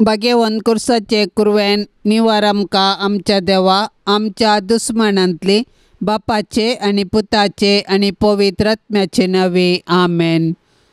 भाग्यवंत कुर्साचे कुरवेन निवार आमकां आमच्या देवा आमच्या दुस्मानांतली बापाचे आनी पुताचे आनी पवित्र आत्म्याचे नांवे आमेन.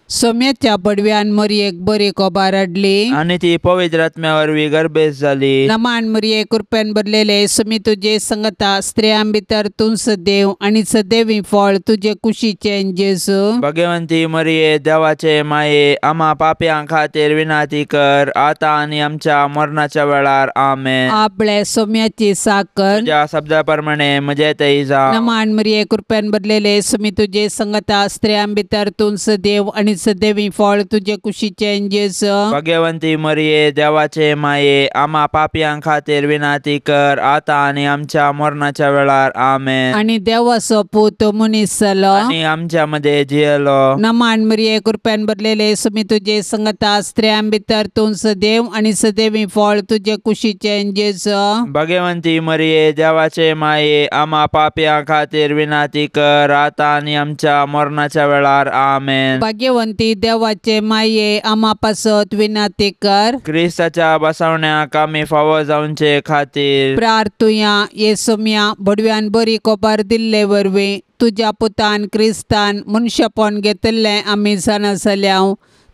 सोम्याच्या बडव्यान मरयेक बरी खबर हाडली आनी ती पवित्र आत्म्या वरवीं गर्भेस्त जाली. नमान मरये कृपेन भरलेले सुमी तुजे संगता स्त्रियां भितर तूं सदैव आनी सदैवी फळ तुजे कुशीचें जेजू. भगवंती मरये देवाचे माये आमा पापयां खातीर विनाती कर आतां आनी आमच्या मरणाच्या वेळार आमेन. आपले सोम्याची साकर तुज्या शब्दा प्रमाणे म्हजे थंय जावं. नमान मरये कृपेन भरलेले सुमी तुजे संगता स्त्रियां भितर तूं सदैव आनी सदैवी फळ तुजे कुशीचें जेजू. भगवंती मरये देवाचे माये आमा पापयां खातीर विनाती कर आतां आनी आमच्या मरणाच्या वेळार आमेन. आनी देवाचो पूत मनीस जालो आनी आमच्या मध्ये जियेलो. नमान मरये कृपेन भरलेले सुमी तुजे संगता स्त्रियां भितर तूं सदैव आनी सदैवी फळ तुजे कुशीचें जेजू. भगवंती मरये देवाचे माये आमा पापयां खातीर विनाती कर आतां आनी आमच्या मरणाच्या वेळार आमेन. भाग्यवंती देवाचे माये आमा पासत विनाती कर. क्रिस्ताच्या बसवण्याक आमी फावो जावचे खातीर प्रार्थुया. येसुम्या बडव्यान बरी खबर दिल्ले वरवीं तुज्या पुतान क्रिस्तान मनशेपण घेतिल्लें आमी जाणा जाल्या.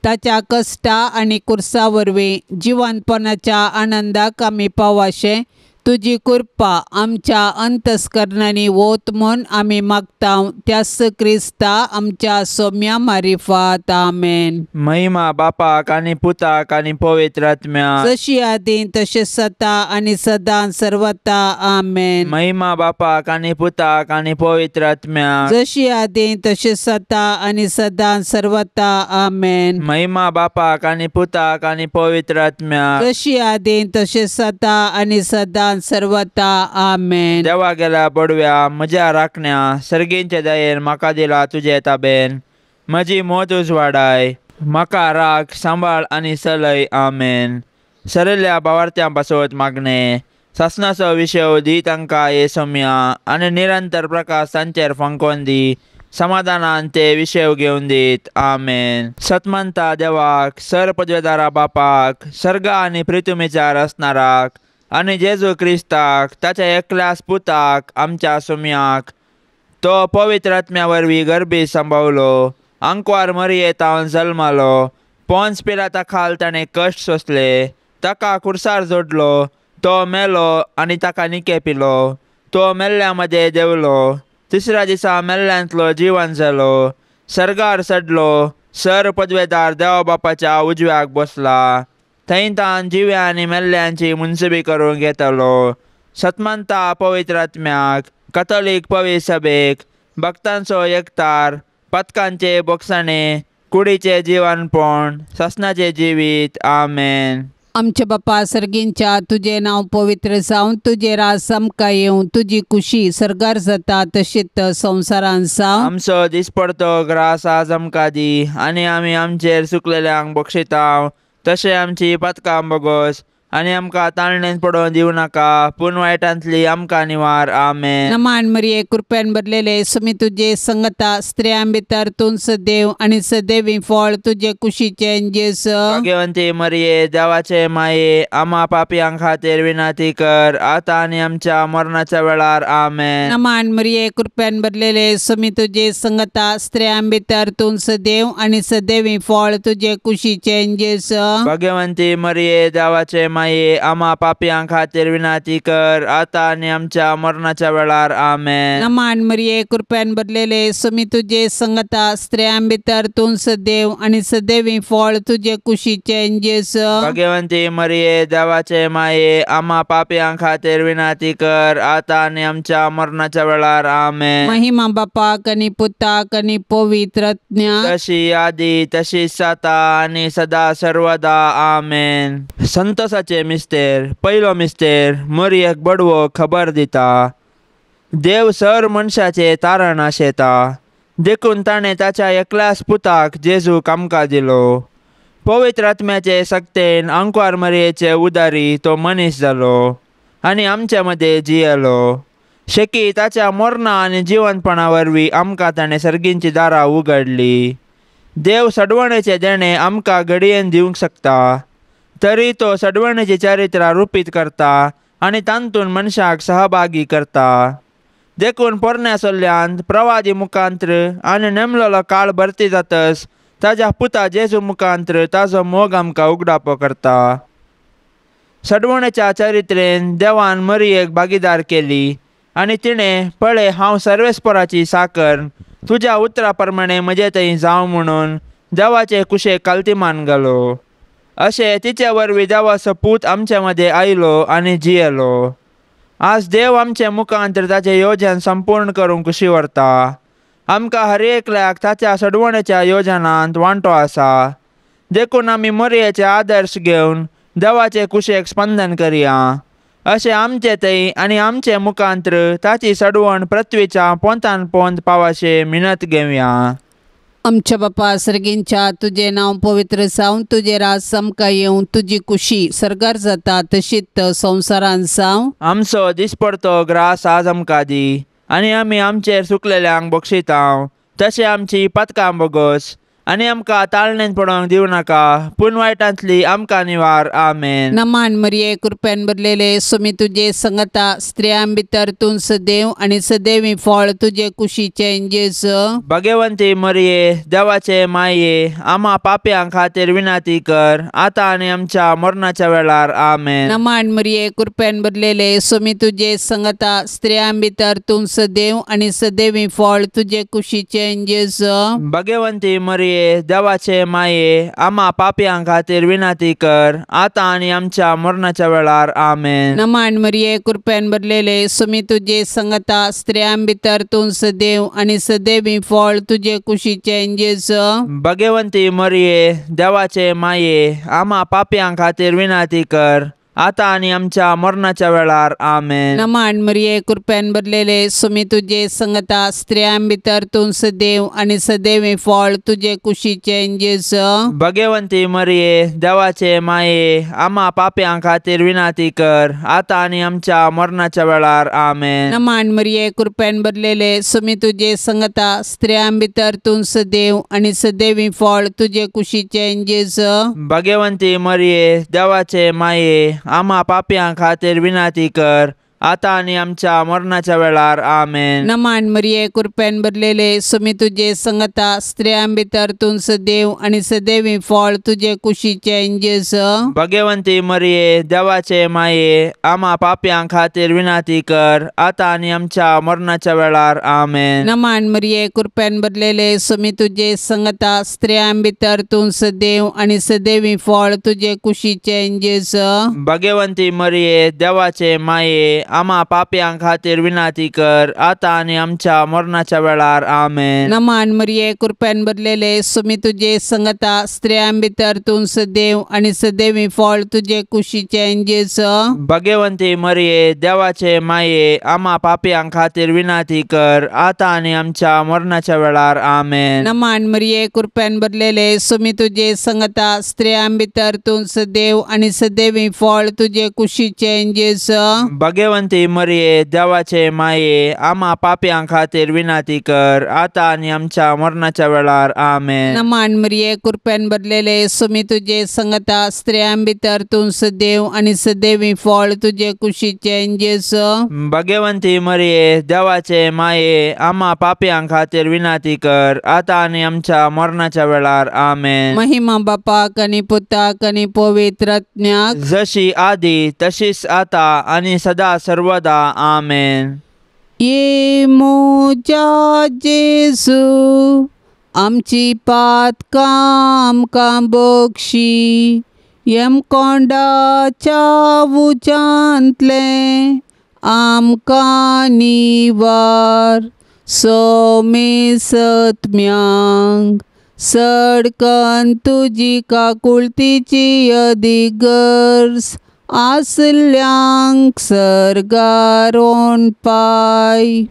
ताच्या कश्टा आनी कुर्सा वरवीं जिवनपणाच्या आनंदाक आमी पावाशें तुजी कृपा आमच्या अंतस्करणांनी वत म्हूण आमी मागता त्याच क्रिस्ता आमच्या सोम्या मारिफात आमेन. महिमा बापाक आनी पुताक आनी पवित्र आत्म्याक जशी आदी तशें सता आनी सदां सर्वता आमेन. महिमा बापाक आनी पुताक आनी पवित्र आत्म्याक जशी आदी तशें सता आनी सदां सर्वता आमेन. महिमा बापाक आनी पुताक आनी पवित्र आत्म्याक जशी आदी तशें सता आनी सदां सर्वता आमेन. देवा गेल्या बडव्या म्हज्या राखण्या सर्गींचे दयेन म्हाका दिला तुजे ताबेन म्हजी मोत उजवाडाय म्हाका राख सांबाळ आनी सलय आमेन. सरिल्ल्या भावार्थ्यां पासत मागणे सासणाचो विशय दी तांकां हे सोम्या आनी निरंतर प्रकाश तांचेर फांकोवन दी समाधानान ते विशय घेवन दीत आमेन. सतमंता देवाक सर पदवेदारा बापाक सर्गा आनी प्रितुमेच्या रचणाराक आनी जेजू क्रिस्ताक ताच्या एकल्याच पुताक आमच्या सुम्याक तो पवित्र आत्म्या वरवीं गर्भी सांबावलो आंकवार मरये तावन जल्मालो पोन्स पिलाता खाल ताणें कश्ट सोंसले ताका कुर्सार जोडलो तो मेलो आनी ताका निके पिलो तो मेल्ल्या मदें देंवलो तिसऱ्या दिसा मेल्ल्यांतलो जिवन जालो सर्गार चडलो सर पदवेदार देवा बापाच्या उजव्याक बसला थंय तान जिव्या आनी मेल्ल्यांची मुनसुबी करूंक येतलो. सतमंता पवित्र आत्म्याक कथोलीक पवित्र सभेक भक्तांचो एकतार पथकांचे बोगसाणे कुडीचें जिवनपण सासणाचें जिवीत आमेन. आमच्या बापा सर्गींच्या तुजें नांव पवित्र जावं तुजें राज आमकां येवं तुजी कुशी सर्गार जाता तशीच संवसारांत जावं. आमचो दिसपडतो ग्रास आज आमकां दी आनी आमी आमचेर चुकलेल्यांक बक्षितांव तशें आमची पथकां बोगस आनी आमकां ताळणेन पडोवन दिवं नाका पूण वायटांतली आमकां निवार आमेन. नमान मरये कृपेन भरलेले सुमी तुजे संगता स्त्रियां भितर तूं सदैव आनी सदैवी फळ तुजे कुशीचें जेजू. भाग्यवंती मरये देवाचे माये आमा पापयां खातीर विनाती कर आतां आनी आमच्या मरणाच्या वेळार आमेन. नमान मरये कृपेन भरलेले सुमी तुजे संगता स्त्रियां भितर तूं सदैव आनी सदैवी फळ तुजे कुशीचें जेजू. भाग्यवंती मरये देवाचे माये आमा पापयां खातीर विनाती कर आतां आनी आमच्या मरणाच्या वेळार आमेन. नमान मरये कृपेन भरलेले सुमी तुजे संगता स्त्रियां भितर तूं सदैव आनी सदैवी फळ तुजे कुशीचें जेजू. भाग्यवंती मरये देवाचे माये आमा पापयां खातीर विनाती कर आतां आनी आमच्या मरणाच्या वेळार आमेन. महिमा बापाक आनी पुताक आनी पवित्र आत्म्याक तशी आदी तशी जाता आनी सदा सर्वदा आमेन. संतोषाचे मिस्तेर पयलो मिस्तेर मरयेक बडवो खबर दिता देव सर मनशाचे तारण आशेता देखून ताणें ताच्या एकल्याच पुताक जेजूक आमकां दिलो. पवित्र आत्म्याचे सक्तेन आंकवार मरयेचे उदारी तो मनीस जालो आनी आमचे मदें जियेलो. शेकी ताच्या मरणा आनी जिवनपणा वरवीं आमकां ताणें सर्गींची दारां उगडली. देव सडवणेचें देणें आमकां घडयेन दिवंक शकता. तरी तो सडवणेची चरित्रां रुपीत करता आनी तातूंत मनशाक सहभागी करता. देखून पोरण्या सल्ल्यांत प्रवादी मुखांत्र आनी नेमलेलो काळ भरती जातस ताज्या पुता जेजू मुखांत्र ताजो मोग आमकां उगडापो करता. सडवणेच्या चरित्रेन देवान मरियेक भागीदार केली आनी तिणें पळय हांव सर्वेस्पराची साकर तुज्या उतरा प्रमाणे म्हजे थंय जावं म्हणून देवाचे कुशेक कालतीमान घालो. अशें तिचे वरवीं देवाचो पूत आमचे मदें आयलो आनी जियेलो. आज देव आमचे मुखांतर ताचें योजन संपूर्ण करूंक खुशी व्हरता. आमकां हर एकल्याक ताच्या सडवणेच्या योजनांत वांटो आसा. देखून आमी मरियेचे आदर्श घेवन देवाचे कुशेक स्पंदन करया. अशें आमचे थंय आनी आमचे मुखांत्र ताची सडवण पृथ्वीच्या पोंतान पोंत पावाशें मिनत घेवया. आमच्या बापा सर्गींच्या तुजें नांव पवित्र जावं, तुजें राज आमकां येवं, तुजी कुशी सर्गार जाता तशीच संवसारान जावं. आमचो दिसपडतो ग्रास आज आमकां दी आनी आमी आमचेर सुकलेल्यांक बक्षितांव तशें आमची पदकां बोगस आनी आमकां ताळणेन पडोवंक दिवं नाका पूण वायटांतली आमकां निवार. आमेन. नमान मरिये कृपेन भरलेले सुमी तुजे संगता, स्त्रियां भितर तूं सदैव आनी सदैवी फळ तुजे कुशीचें जेजू. भगवंती मरिये देवाचे माये आमा पापयां खातीर विनंती कर आतां आनी आमच्या मरणाच्या वेळार. आमेन. नमान मरिये कृपेन भरलेले सुमी तुजे संगता, स्त्रियां भितर तूं सदैव आनी सदैवी फळ तुजे कुशीचें जेजू. भगवंती मरिये देवाचे माये आमा पापयां खातीर विनंती कर आतां आनी आमच्या मरणाच्या वेळार. आमेन. नमान मरिये कृपेन भरलेले सुमी तुजे संगता, स्त्रियां भितर तूं सदैव आनी सदैवी फळ तुजे कुशीचें जेजू. भगवंती मरिये देवाचे माये आमा पापयां खातीर विनंती कर आतां आनी आमच्या मरणाच्या वेळार. आमेन. नमान मरिये कृपेन भरलेले सुमी तुजे संगता, स्त्रियां भितर तूं सदैव आनी सदैवी फळ तुजे कुशीचें जेजू. भगवंती मरिये देवाचे माये आमा पापयां खातीर विनंती कर आतां आनी आमच्या मरणाच्या वेळार. आमेन. नमान मरिये कृपेन भरलेले सुमी तुजे संगता, स्त्रियां भितर तूं सदैव आनी सदैवी फळ तुजे कुशीचें जेजू. भगवंती मरिये देवाचे माये आमा पापयां खातीर विनंती कर आतां आनी आमच्या मरणाच्या वेळार. आमेन. नमान मरिये कृपेन भरलेले सुमी तुजे संगता, स्त्रियां भितर तूं सदैव आनी सदैवी फळ तुजे कुशीचें जेजू. भगवंती मरिये देवाचे माये आमा पापयां खातीर विनंती कर आतां आनी आमच्या मरणाच्या वेळार. आमेन. नमान मरिये कृपेन भरलेले सुमी तुजे संगता, स्त्रियां भितर तूं सदैव आनी सदैवी फळ तुजे कुशीचें जेजू. भगवंती मरिये देवाचे माये आमा पापयां खातीर विनंती कर आतां आनी आमच्या मरणाच्या वेळार. आमेन. नमान मरिये कृपेन भरलेले सुमी तुजे संगता, स्त्रियां भितर तूं सदैव आनी सदैवी फळ तुजे कुशीचें जेजू. भगवंती मरिये देवाचे माये आमा पापयां खातीर विनंती कर आतां आनी आमच्या मरणाच्या वेळार. आमेन. नमान मरिये कृपेन भरलेले सुमी तुजे संगता, स्त्रियां भितर तूं सदैव आनी सदैवी फळ तुजे कुशीचें जेजू. भगवंती मरिये देवाचे माये आमा पापयां खातीर विनंती कर आतां आनी आमच्या मरणाच्या वेळार. आमेन. नमान मरिये कृपेन भरलेले सुमी तुजे संगता, स्त्रियां भितर तूं सदैव आनी सदैवी फळ तुजे कुशीचें जेजू. भगवंती मरिये देवाचे माये आमा पापयां खातीर विनंती कर आतां आनी आमच्या मरणाच्या वेळार. आमेन. महिमा बापाक आनी पुताक आनी पवित्र आत्म्याक, जशी आदी तशीच आतां आनी सदा सर्वदा. आमेन. ये म्हज्या जेजू आमची पातकां आमकां बक्षी, यमकोंडाच्या उज्यांतलें आमकां निवार, सोमे सत्म्यांक सडकन तुजी काकुळतीची अदीक गरज आसल्यांक सर्गार पाय.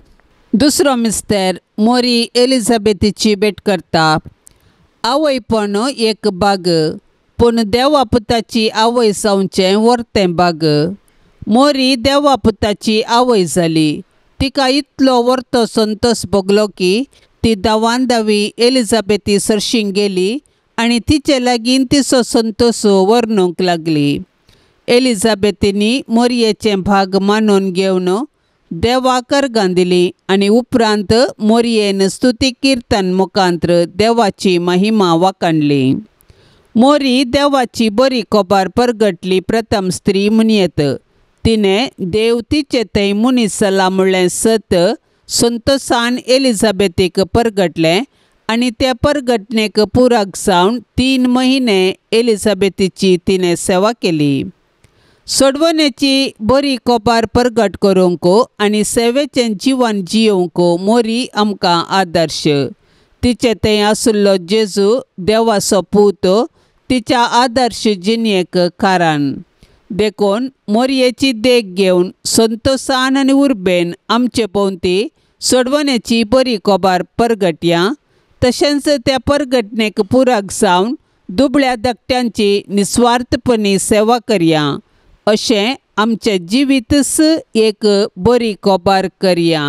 दुसरो मिस्तर मोरी एलिझाबेथीची भेट करता. आवयपण एक बाग, पूण देवा पुताची आवय जावचें वर्तें बाग. मोरी देवा पुताची आवय जाली. तिका इतलो वर्तो संतोष भोगलो की ती धांवान धांवी एलिझाबेथी सरशीं गेली आनी तिचे लागीं तिचो संतोश वर्णूंक लागली. एलिझाबेथीनी मोरयेचें भाग मानून घेवन देवाक अर्गां दिली आनी उपरांत मोरयेन स्तुती किर्तन मुखांत्र देवाची महिमा वाखाणली. मोरी देवाची बरी खबर परगटली प्रथम स्त्री म्हणयेत. तिणें देव तिचे थंय मनीस जाला म्हणलें सत संतोसान एलिझाबेथीक परगटलें आनी त्या परगटणेक पुराक जावन 3 महिने एलिझाबेथीची तिणें सेवा केली. सोडवणेची बरी खबर परगट करूंक आनी सेवेचें जिवन जियोवंक मोरी आमकां आदर्श. तिचे थंय आशिल्लो जेजू देवाचो पूत तिच्या आदर्श जिणेक कारण. देखून मोरयेची देख घेवन संतोसान आनी उर्बेन आमचे भोंवती सोडवणेची बरी खबर परगटया. तशेंच त्या परगटणेक पुराक जावन दुबळ्या धाकट्यांची निस्वार्थपणी सेवा करया. अशें आमचें जिवीतच एक बरी खबर करया.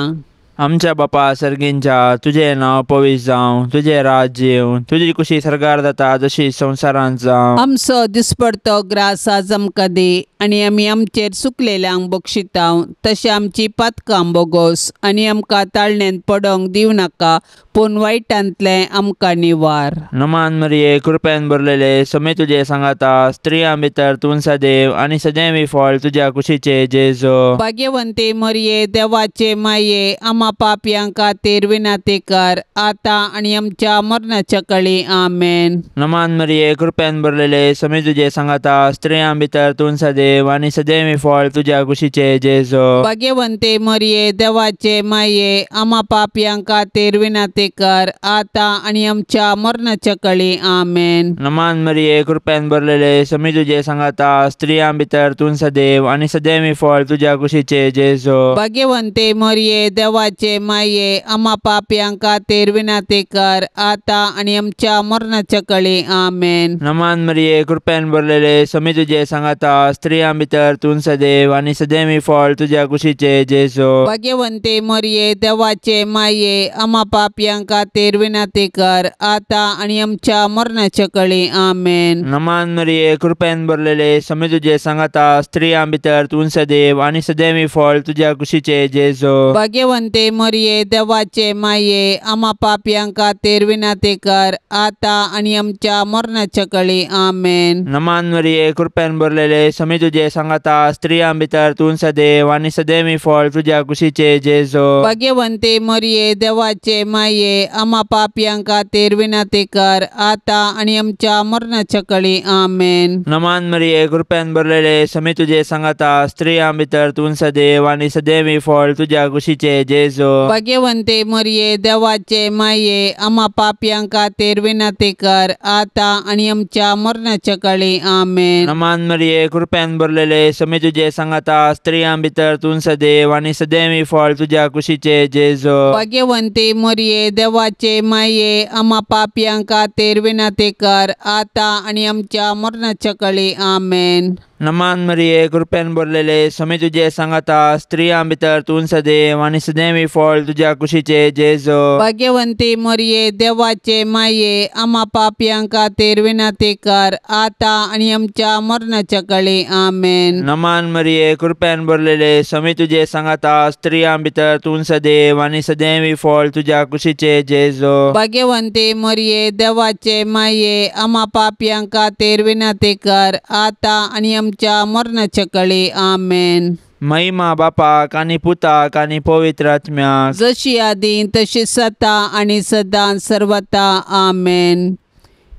आमच्या बापा सर्गींच्या, तुजें नांव पवित्र जावं, तुजें राज्य येवं, तुजी कुशी सरकार जाता जशी संवसारांत जावं. आमचो दिसपडतो ग्रास आज आमकां दी आनी आमी आमचेर चुकलेल्यांक बक्षितांव तशें आमची पातकां बोगोस आनी आमकां ताळणेंत पडोंक दिवं नाका पूण वायटांतलें आमकां निवार. नमान मरिये, कृपेन भरलेले, समे तुजे सांगाता, स्त्रियां भितर तूं सदैव आनी सदैवी फळ तुज्या कुशीचे जेजू. भाग्यवंती मरिये, देवाचे माये, आमा पापयां खातीर विनंती कर आतां आनी आमच्या मरणाच्या कळी. आमेन. नमान मरिये, कृपेन भरलेले, समे तुजे सांगाता, स्त्रियां भितर तूं सदैव आनी सदैवी फळ तुज्या कुशीचे जेजू. भाग्यवंती मरिये, देवाचे माये, आमा पापयां खातीर विनंती कर आतां आनी आमच्या मरणाच्या कळी. आमेन. नमान मरिये, कृपेन भरलेले, समे तुजे सांगाता, स्त्रियां भितर तूं सदैव आनी सदैवी फळ तुज्या कुशीचे जेजू. भाग्यवंती मरिये, देवाचे माये, आमा पापयां खातीर विनंती कर आतां आनी आमच्या मरणाच्या कळी. आमेन. नमान मरिये, कृपेन भरलेले, समे तुजे सांगाता, स्त्रियां भितर तूं सदैव आनी सदैवी फळ तुज्या कुशीचे जेजू. भाग्यवंती मरिये, देवाचे माये, आमा पापयां खातीर विनंती कर आतां आनी आमच्या मरणाच्या कळी. आमेन. नमान मरिये, कृपेन भरलेले, समे तुजे सांगाता, स्त्रियां भितर तूं सदैव आनी सदैवी फळ तुज्या कुशीचे जेजू. भाग्यवंती मरिये, देवाचे माये, आमा पापयां खातीर विनंती कर आतां आनी आमच्या मरणाच्या कळी. आमेन. नमान मरिये, कृपेन भरलेले, समे तुजे सांगाता, स्त्रियां भितर तूं सदैव आनी सदैवी फळ तुज्या कुशीचे जेजू. भाग्यवंती मरिये, देवाचे माये, आमा पापयां खातीर विनंती कर आतां आनी आमच्या मरणाच्या कळी. आमेन. नमान मरिये, कृपेन भरलेले, समे तुजे सांगाता, स्त्रियां भितर तूं सदैव आनी सदैवी फळ तुज्या कुशीचे जेजू. भाग्यवंती मरिये, देवाचे माये, आमा पापयां खातीर विनंती कर आतां आनी आमच्या मरणाच्या कळी. आमेन. नमान मरिये, कृपेन भरलेले, समे तुजे सांगाता, स्त्रियां भितर तूं सदैव आनी सदैवी फळ तुज्या कुशीचे जेजू. भाग्यवंती मरिये, देवाचे माये, आमा पापयां खातीर विनंती कर आतां आनी आमच्या मरणाच्या कळी. आमेन. नमान मरिये, कृपेन भरलेले, समे तुजे सांगाता, स्त्रियां भितर तूं सदैव आनी सदैवी फळ तुज्या कुशीचे जेजू. भाग्यवंती मरिये, देवाचे माये, आमा पापयां खातीर विनंती कर आतां आनी आमच्या मरणाच्या कळी. आमेन. नमान मरिये, कृपेन भरलेले, समे तुजे सांगाता, स्त्रियां भितर तूं सदैव आनी सदैवी फळ तुज्या कुशीचे जेजू. भाग्यवंती मरिये, देवाचे माये, आमा पापयां खातीर विनंती कर आतां आनी आमच्या मरणाच्या कळी. आमेन. महिमा बापाक आनी पुताक आनी पवित्र आत्म्याक, जशी आदी तशी सता आनी सदां सर्वता. आमेन.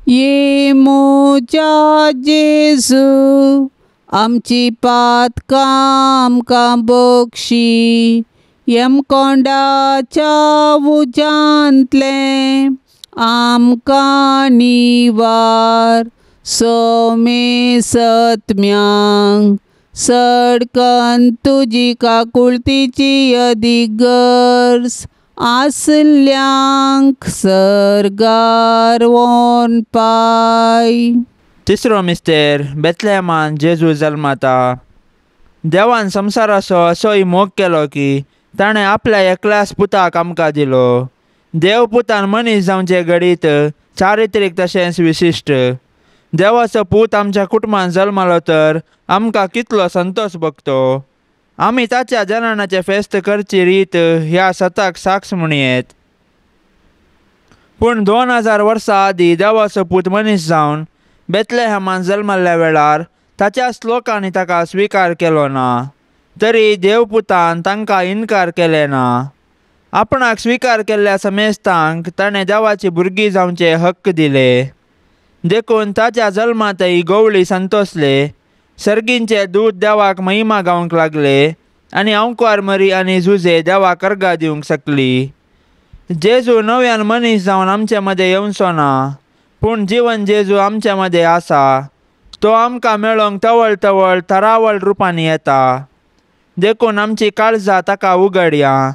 ये म्हज्या जेजू, आमची पातकां आमकां बक्षी, यमकोंडाच्या उज्यांतलें आमकां निवार, सोमे सत्म्यांक सडकन तुजी काकुळतीची अदीक गरज आसल्यांक सर्गार वोन पाय. तिसरो मिस्तेर, बेथलेहमान जेजू जल्माता. देवान संवसाराचो असोय मोग केलो की ताणें आपल्या एकल्याच पुताक आमकां दिलो, देवपुतान मनीस जावचें घडीत चारित्रीक तशेंच विशिश्ट. देवाचो पूत आमच्या कुटुंबान जल्मलो तर आमकां कितलो संतोश भोगतो. आमी ताच्या जननाचें फेस्त करची रीत ह्या सताक साक्ष म्हणयेत. पूण 2000 वर्सां आदीं देवाचो पूत मनीस जावन बेतलेहमान जल्मल्ल्या वेळार ताच्याच लोकांनी ताका स्विकार केलो ना, तरी देवपुतान तांकां इनकार केले ना. आपणाक स्विकार केल्ल्या समेस्तांक ताणें देवाची भुरगीं जावचे हक्क दिले. देखून ताच्या जल्मांतय गवळी संतोसले, सर्गींचे दूत देवाक महिमा गावंक लागले आनी अंकवार मरी आनी जुजे देवाक अर्गां दिवंक शकली. जेजू नव्यान मनीस जावन आमचे मदें येवचो ना, पूण जिवन जेजू आमचे मदें आसा. तो आमकां मेळोंक तवळ तवळ थरावळ रुपांनी येता. देखून आमची काळजां ताका उगडया,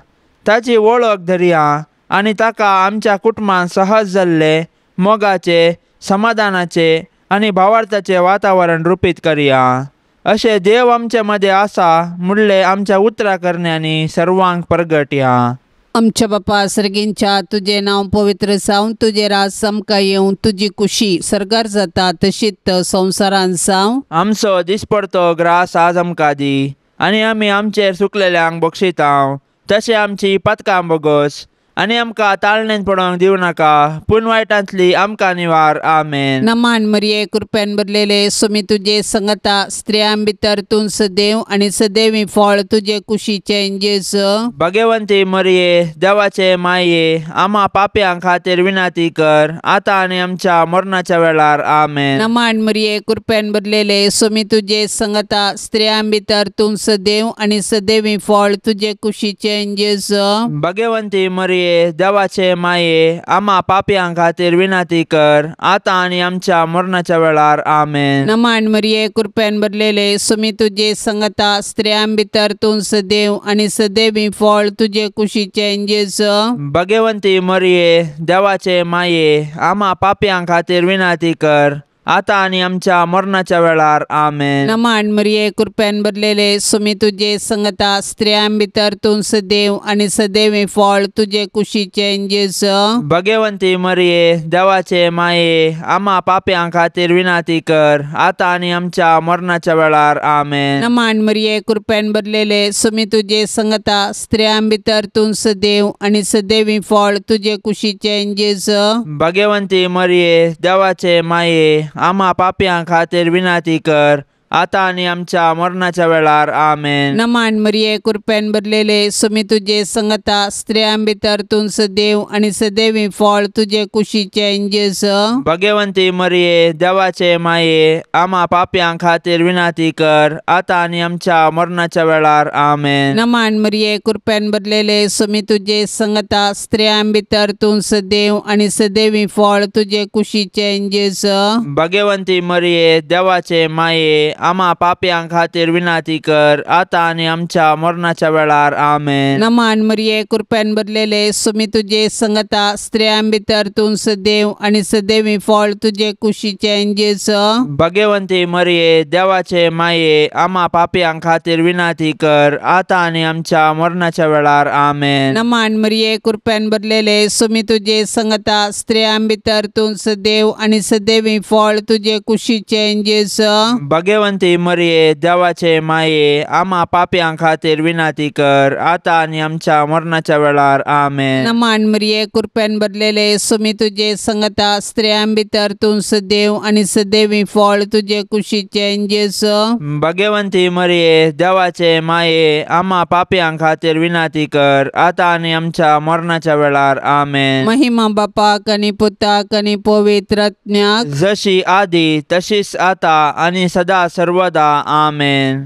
ताची वळख धरया आनी ताका आमच्या कुटुंबान सहज जाल्ले मोगाचे, समाधानाचे आनी भावार्थाचे वातावरण रुपीत करया. अशें देव आमचे मदें आसा म्हणलें आमच्या उतरां करण्यांनी सर्वांक परगटया. आमच्या बापा सर्गींच्या, तुजें नांव पवित्र जावं, तुजें राज आमकां येवं, तुजी कुशी सर्गार जाता तशीच संवसारान जावं. आमचो दिसपडतो ग्रास आज आमकां दी आनी आमी आमचेर सुकलेल्यांक बक्षितांव तशें आमची पातकां बोगस आनी आमकां ताळणेन पडोवंक दिवं नाका, पूण वायटांतली आमकां निवार. आमेन. नमान मरिये, कृपेन भरलेले, सुमी तुजे संगता, स्त्रियां भितर तूं सदैव आनी सदैवी फळ तुजे कुशीचें जेजू. भगवंती मरिये, देवाचे माये, आमा पापयां खातीर विनंती कर आतां आनी आमच्या मरणाच्या वेळार. आमेन. नमान मरिये, कृपेन भरलेले, सुमी तुजे संगता, स्त्रियां भितर तूं सदैव आनी सदैवी फळ तुजे कुशीचें जेजू. भगवंती मरिये, देवाचे माये, आमा पापयां खातीर विनंती कर आतां आनी आमच्या मरणाच्या वेळार. आमेन. नमान मरिये, कृपेन भरलेले, सुमी तुजे संगता, स्त्रियां भितर तूं सदैव आनी सदैवी फळ तुजे कुशीचें जेजू. भगवंती मरिये, देवाचे माये, आमा पापयां खातीर विनंती कर आतां आनी आमच्या मरणाच्या वेळार. आमेन. नमान मरिये, कृपेन भरलेले, सुमी तुजे संगता, स्त्रियां भितर तूं सदैव आनी सदैवी फळ तुजे कुशीचें जेजू. भगवंती मरिये, देवाचे माये, आमा पापयां खातीर विनंती कर आतां आनी आमच्या मरणाच्या वेळार. आमेन. नमान मरिये, कृपेन भरलेले, सुमी तुजे संगता, स्त्रियां भितर तूं सदैव आनी सदैवी फळ तुजे कुशीचें जेजू. भगवंती मरिये, देवाचे माये, आमा पापयां खातीर विनंती कर आतां आनी आमच्या मरणाच्या वेळार. आमेन. नमान मरिये, कृपेन भरलेले, सुमी तुजे संगता, स्त्रियां भितर तूं सदैव आनी सदैवी फळ तुजे कुशीचें जेजू. भगवंती मरिये, देवाचे माये, आमा पापयां खातीर विनंती कर आतां आनी आमच्या मरणाच्या वेळार. आमेन. नमान मरिये, कृपेन भरलेले, सुमी तुजे संगता, स्त्रियां भितर तूं सदैव आनी सदैवी फळ तुजे कुशीचें जेजू. भगवंती मरिये, देवाचे माये, आमा पापयां खातीर विनंती कर आतां आनी आमच्या मरणाच्या वेळार. आमेन. नमान मरिये, कृपेन भरलेले, सुमी तुजे संगता, स्त्रियां भितर तूं सदैव आनी सदैवी फळ तुजे कुशीचें जेजू. भगवंती मरिये, देवाचे माये, आमा पापयां खातीर विनंती कर आतां आनी आमच्या मरणाच्या वेळार. आमेन. नमान मरिये, कृपेन भरलेले, सुमी तुजे संगता, स्त्रियां भितर तूं सदैव आनी सदैवी फळ तुजे कुशीचें जेजू. भगवंती मरिये, देवाचे माये, आमा पापयां खातीर विनंती कर आतां आनी आमच्या मरणाच्या वेळार. आमेन. नमान मरिये, कृपेन भरलेले, सुमी तुजे संगता, स्त्रियां भितर तूं सदैव आनी सदैवी फळ तुजे कुशीचें जेजू. भगवंती मरिये, देवाचे माये, आमा पापयां खातीर विनंती कर आतां आनी आमच्या मरणाच्या वेळार. आमेन. महिमा बापाक आनी पुताक आनी पवित्र आत्म्याक, जशी आदी तशीच आता आनी सदा सर्वदा. आमेन.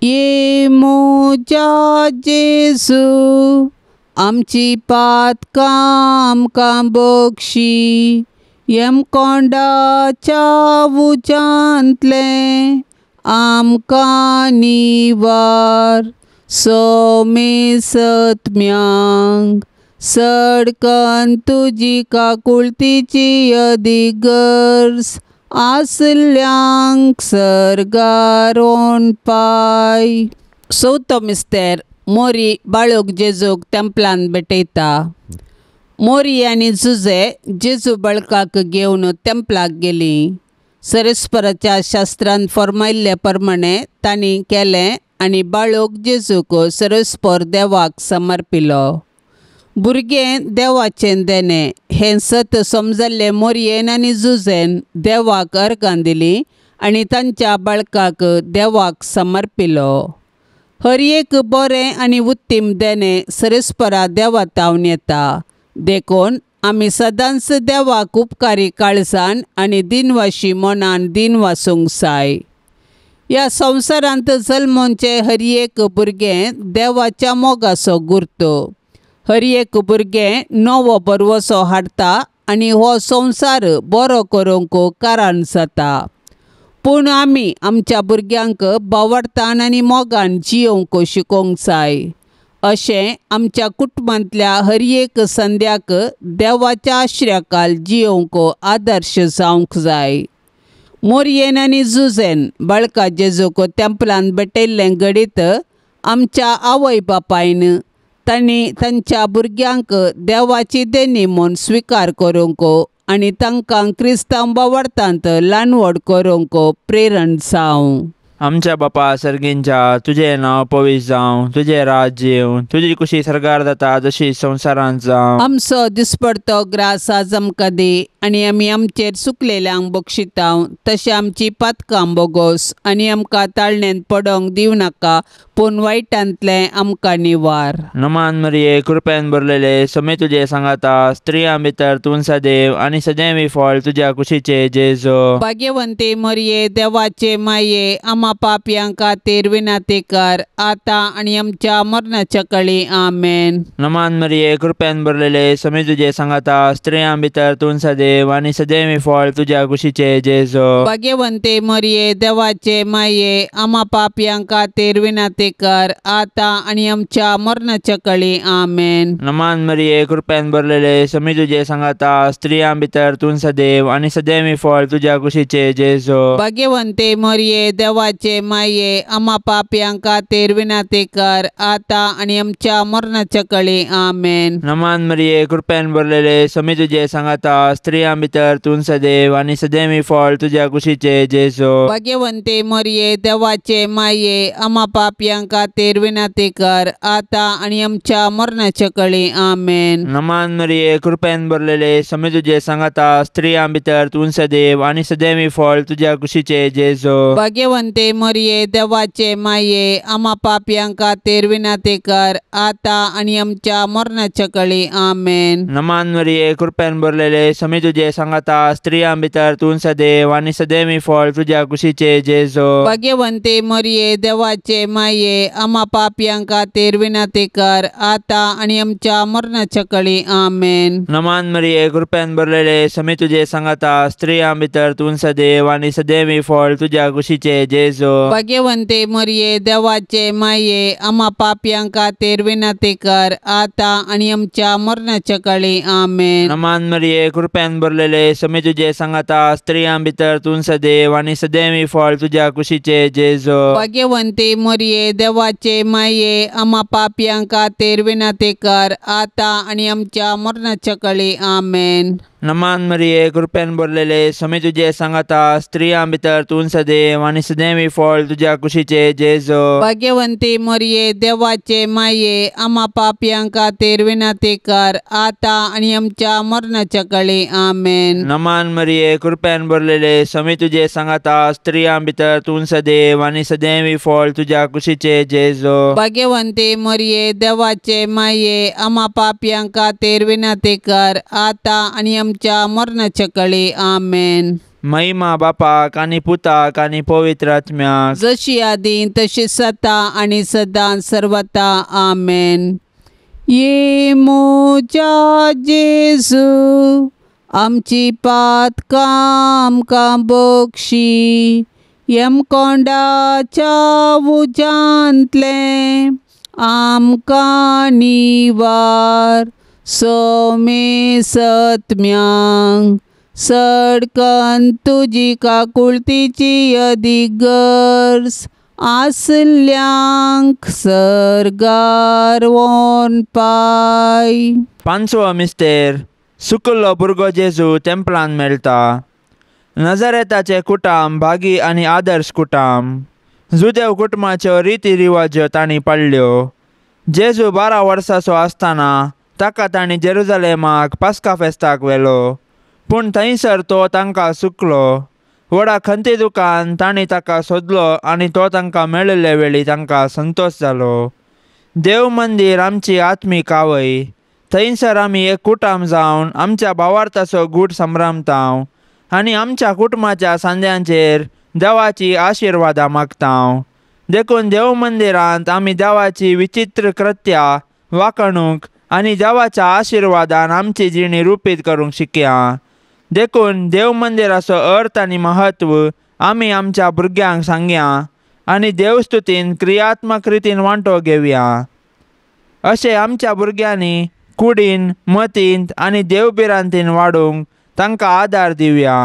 ये म्हज्या जेजू, आमची पातकां आमकां बक्षी, यमकोंडाच्या उज्यांतलें आमकां निवार, सोमेसत्म्यांक सडकन तुजी काकुळतीची अदीक गरज आसल्यांक सर्गार पाय. चवथो मिस्तेर मोरी बाळूक जेजूक तेंपलान भेटयता. मोरी आनी जुजे जेजू बळकाक घेवन तेंपलाक गेली. सरस्पराच्या शास्त्रान फर्मायल्ले प्रमाणे तांणी केलें आनी बाळक जेजूक सरस्पर देवाक समर्पिलो. भुरगें देवाचें देणें हें सत समजल्लें मोरयेन आनी जुजेन देवाक अर्गां दिलीं आनी तांच्या बाळकाक देवाक समर्पिलो. हर एक बरें आनी उत्तीम देणें सरस्परा देवा तावन येता. देखून आमी सदांच देवाक उपकारी काळजान आनी दिनवाशी मनान दिनवासूंक जाय. ह्या संवसारांत जल्मोवचें हर एक भुरगें देवाच्या मोगाचो गुर्तो. हर एक भुरगें नवो भरवसो हाडटा आनी हो संवसार बरो करूंक कारण जाता. पूण आमी आमच्या भुरग्यांक बावडतान आनी मोगान जियोवंक शिकोवंक जाय. अशें आमच्या कुटुंबांतल्या हर एक संद्याक देवाच्या आश्र्याखाल जियोवंक आदर्श जावंक जाय. मोरयेन आनी जुजेन बाळका जेजूक तेंपलान भेटयल्लें घडीत आमच्या आवय बापायन तांणी तांच्या भुरग्यांक देवाची देणी म्हूण स्विकार करूंक आनी तांकां क्रिस्तांव बावडतांत ल्हान व्हड करूंक प्रेरण जावं. आमच्या बापा सर्गींच्या तुजें नांव पवित्र जावं, तुजें राज्य येवं, तुजी कुशी सरकार जाता जशी संवसारांत जावं. आमचो दिसपडतो ग्रास आज आमकां दी आनी आमी आमचेर चुकलेल्यांक बक्षितांव तशें आमची पातकां बोगोस आनी आमकां ताळणेंत पडोंक दिवं नाका पूण वायटांतलें आमकां निवार. नमान मरिये कृपेन भरलेले समे तुजे सांगाता, स्त्रियां भितर तूं सदैव आनी सदैवी फळ तुज्या कुशीचे जेजू. भाग्यवंती मरिये देवाचे माये आमा पापयां खातीर विनंती कर आतां आनी आमच्या मरणाच्या कळी. आमेन. नमान मरिये कृपेन भरलेले समे तुजे सांगाता, स्त्रियां भितर तूं सदैव आनी सदैवी फळ तुज्या कुशीचे जेजू. भाग्यवंती मरिये देवाचे माये आमा पापयां खातीर विनंती कर आतां आनी आमच्या मरणाच्या कळी. आमेन. नमान मरिये कृपेन भरलेले समे तुजे सांगाता, स्त्रियां भितर तूं सदैव आनी सदैवी फळ तुज्या कुशीचे जेजू. भाग्यवंती मरिये देवाचे माये आमा पापयां खातीर विनंती कर आतां आनी आमच्या मरणाच्या कळी. आमेन. नमान मरिये कृपेन भरलेले समे तुजे सांगाता, स्त्रियां भितर तूं सदैव आनी सदैवी फळ तुज्या कुशीचे जेजू. भाग्यवंती मरिये देवाचे माये आमा पापयां खातीर विनंती कर आतां आनी आमच्या मरणाच्या कळी. आमेन. नमान मरिये कृपेन भरलेले समे तुजे सांगाता, स्त्रियां भितर तूं सदैव आनी सदैवी फळ तुज्या कुशीचे जेजू. भाग्यवंती मरिये देवाचे माये आमा पापयां खातीर विनंती कर आतां आनी आमच्या मरणाच्या कळी. आमेन. नमान मरिये कृपेन भरलेले समे तुजे सांगाता, स्त्रियां भितर तूं सदैव आनी सदैवी फळ तुज्या कुशीचे जेजू. भाग्यवंती मरिये देवाचे माये आमा पापयां खातीर विनंती कर आतां आनी आमच्या मरणाच्या कळी. आमेन. नमान मरिये कृपेन भरलेले समे तुजे सांगाता, स्त्रियां भितर तूं सदैव आनी सदैवी फळ तुज्या कुशीचे जेजू. भाग्यवंती मरिये देवाचे माये आमा पापयां खातीर विनंती कर आतां आनी आमच्या मरणाच्या कळी. आमेन. नमान मरिये कृपेन भरलेले समे तुजे सांगाता, स्त्रियां भितर तूं सदैव आनी सदैवी फळ तुज्या कुशीचे जेजू. भाग्यवंती मरिये देवाचे माये आमा पापयां खातीर विनंती कर आतां आनी आमच्या मरणाच्या कळी. आमेन. नमान मरिये कृपेन भरलेले समे तुजे सांगाता, स्त्रियां भितर तूं सदैव आनी सदैवी फळ तुज्या कुशीचे जेजू. भाग्यवंती मरिये देवाचे माये आमा पापयां खातीर विनंती कर आतां आनी आमच्या मरणाच्या कळी. आमेन. नमान मरिये कृपेन भरलेले समे तुजे सांगाता, स्त्रियां भितर तूं सदैव आनी सदैवी फळ तुज्या कुशीचे जेजू. भाग्यवंती मरिये देवाचे माये आमा पापयां खातीर विनंती कर आतां आनी आमच्या मरणाच्या कळी. आमेन. महिमा बापाक आनी पुताक आनी पवित्र आत्म्याक, जशी आदी तशी सता आनी सदां सर्वता. आमेन. ये म्हज्या जेजू आमची पातकां आमकां बक्षी, यमकोंडाच्या उज्यांतलें आमकां निवार, सोमे सत्म्यांक सडकन तुजी काकुळतीची अदीक गरज आसल्यांक सर्गार वोन पाय. पांचवो मिस्तेर सुकल्लो भुरगो जेजू तेंपलान मेळटा. नजरेताचें कुटाम भागी आनी आदर्श कुटाम. जुदेव कुटुंबाच्यो रिती रिवाज्यो तांणी पाळ्ळ्यो. जेजू 12 वर्सांचो आसतना ताका तांणी जेरुजलेमाक पास्का फेस्ताक व्हेलो, पूण थंयसर तो तांकां सुकलो. व्हडा खंती दुकान तांणी ताका सोदलो आनी तो तांकां मेळिल्ले वेळी तांकां संतोश जालो. देव मंदीर आमची आत्मीक आवय. थंयसर आमी एक कुटाम जावन आमच्या भावार्थाचो गूट संभ्रमताव आनी आमच्या कुटुंबाच्या सांद्यांचेर देवाची आशिर्वादां मागताव. देखून देव मंदिरांत आमी देवाची विचित्र कृत्या वाकणूक आनी देवाच्या आशिर्वादान आमची जिणी रुपीत करूंक शिकया. देखून देव मंदिराचो अर्थ आनी महत्व आमी आमच्या भुरग्यांक सांगया आनी देवस्तुतीन क्रियात्मक रितीन वांटो घेवया. अशें आमच्या भुरग्यांनी कुडीन मतींत आनी देवभिरांतीन वाडूंक तांकां आदार दिवया.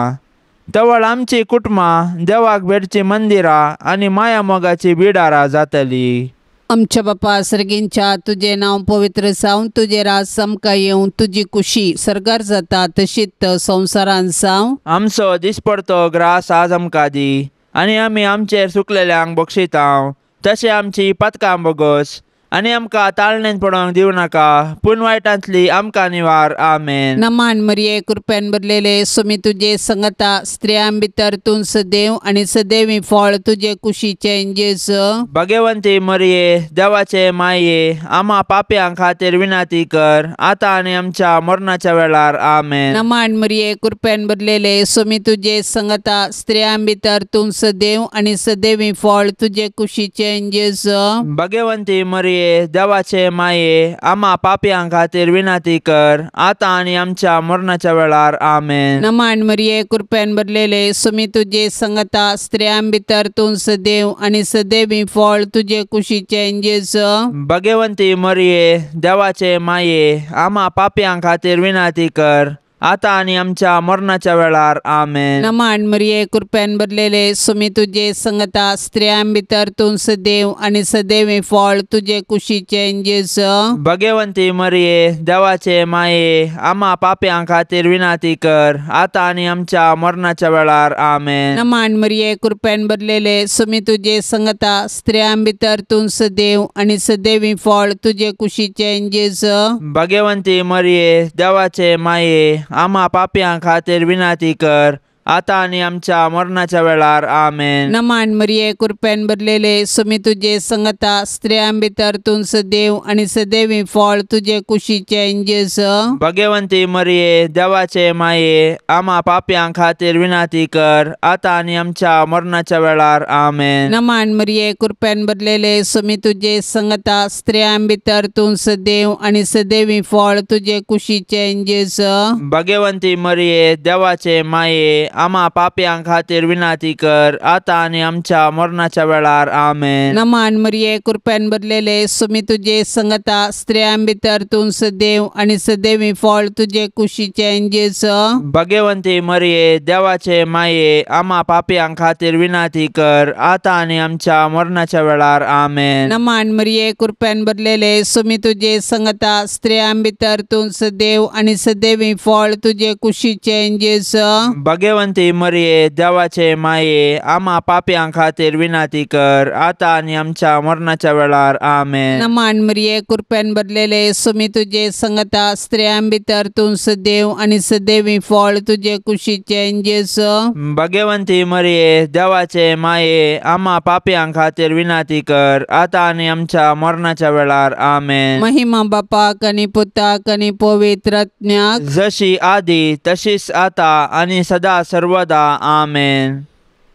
तवळ आमची कुटुंबां देवाक भेटची मंदिरां आनी माया मोगाची बिडारां जातली. आमच्या बापा सर्गींच्या तुजें नांव पवित्र जावं, तुजें राज आमकां येवं, तुजी कुशी सर्गार जाता तशीच संवसारान जावं. आमचो दिसपडतो ग्रास आज आमकां दी आनी आमी आमचेर सुकलेल्यांक बक्षितांव तशें आमची पदकां बोगस आनी आमकां ताळणेन पडोवंक दिवं नाका, पूण वायटांतली आमकां निवार. आमेन. नमान मरिये, कृपेन भरलेले, स्वामी तुजे संगता, स्त्रियां भितर तूं सदैव आनी सदैवी फळ तुजे कुशीचें जेजू. भगवंती मरिये, देवाचे माये, आमा पापयां खातीर विनंती कर आतां आनी आमच्या मरणाच्या वेळार. आमेन. नमान मरिये, कृपेन भरलेले, स्वामी तुजे संगता, स्त्रियां भितर तूं सदैव आनी सदैवी फळ तुजे कुशीचें जेजू. भगवंती मरिये, देवाचे माये, आमा पापयां खातीर विनंती कर आतां आनी आमच्या मरणाच्या वेळार. आमेन. नमान मरिये, कृपेन भरलेले, स्वामी तुजे संगता, स्त्रियां भितर तूं सदैव आनी सदैवी फळ तुजे कुशीचें जेजू. भगवंती मरिये, देवाचे माये, आमा पापयां खातीर विनंती कर आतां आनी आमच्या मरणाच्या वेळार. आमेन. नमान मरिये, कृपेन भरलेले, स्वामी तुजे संगता, स्त्रियां भितर तूं सदैव आनी सदैवी फळ तुजे कुशीचें जेजू. भगवंती मरिये, देवाचे माये, आमा पापयां खातीर विनंती कर आतां आनी आमच्या मरणाच्या वेळार. आमेन. नमान मरिये, कृपेन भरलेले, स्वामी तुजे संगता, स्त्रियां भितर तूं सदैव आनी सदैवी फळ तुजे कुशीचें जेजू. भगवंती मरिये, देवाचे माये, आमा पापयां खातीर विनंती कर आतां आनी आमच्या मरणाच्या वेळार. आमेन. नमान मरिये, कृपेन भरलेले, स्वामी तुजे संगता, स्त्रियां भितर तूं सदैव आनी सदैवी फळ तुजे कुशीचें जेजू. भगवंती मरिये, देवाचे माये, आमा पापयां खातीर विनंती कर आतां आनी आमच्या मरणाच्या वेळार. आमेन. नमान मरिये, कृपेन भरलेले, स्वामी तुजे संगता, स्त्रियां भितर तूं सदैव आनी सदैवी फळ तुजे कुशीचें जेजू. भगवंती मरिये, देवाचे माये, आमा पापयां खातीर विनंती कर आतां आनी आमच्या मरणाच्या वेळार. आमेन. नमान मरिये, कृपेन भरलेले, स्वामी तुजे संगता, स्त्रियां भितर तूं सदैव आनी सदैवी फळ तुजे कुशीचें जेजू. भगवंती मरिये, देवाचे माये, आमा पापयां खातीर विनंती कर आतां आनी आमच्या मरणाच्या वेळार. आमेन. नमान मरिये, कृपेन भरलेले, स्वामी तुजे संगता, स्त्रियां भितर तूं सदैव आनी सदैवी फळ तुजे कुशीचें जेजू. भगवंती मरिये, देवाचे माये, आमा पापयां खातीर विनंती कर आतां आनी आमच्या मरणाच्या वेळार. आमेन. नमान मरिये, कृपेन भरलेले, स्वामी तुजे संगता, स्त्रियां भितर तूं सदैव आनी सदैवी फळ तुजे कुशीचें जेजू. भगवंती मरिये, देवाचे माये, आमा पापयां खातीर विनंती कर आतां आनी आमच्या मरणाच्या वेळार. आमेन. महिमा बापाक आनी पुताक आनी पवित्र आत्म्याक, जशी आदी तशीच आतां आनी सदा सर्वदा. आमेन.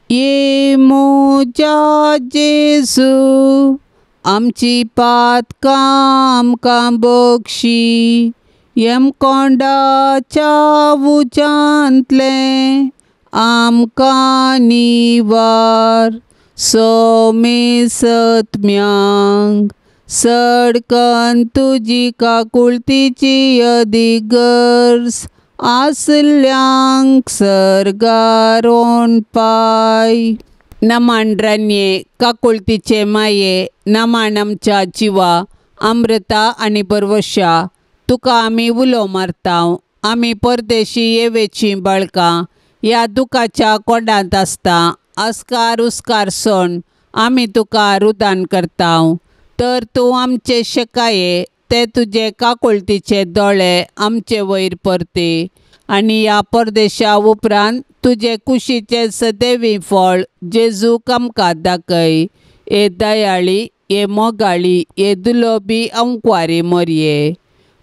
ये म्हज्या जेजू, आमची पातकां आमकां बक्षी, यमकोंडाच्या उज्यांतलें आमकां निवार, सोमे सत्म्यांक सडकन तुजी काकुळतीची अदीक गरज आसल्यांक सर्गार पाय. नमन रानये काकुळतीचे माये नमन आमच्या जिवा अमृता आनी बरवशा तुका आमी उलो मारता. आमी परदेशी येवेची बाळकां ह्या दुखाच्या कोंडांत आसता. अस्कार उस्कार सोण आमी तुका रुदान करता. तर तूं आमचे शेकाये ते तुजे काकुळतीचे दोळे आमचे वयर परते आनी ह्या परदेशा उपरांत तुजे कुशीचे सदैवी फळ जेजूक आमकां दाखय. हे दयाळी हे मोगाळी हे दुलोबी अंकवारी मोरये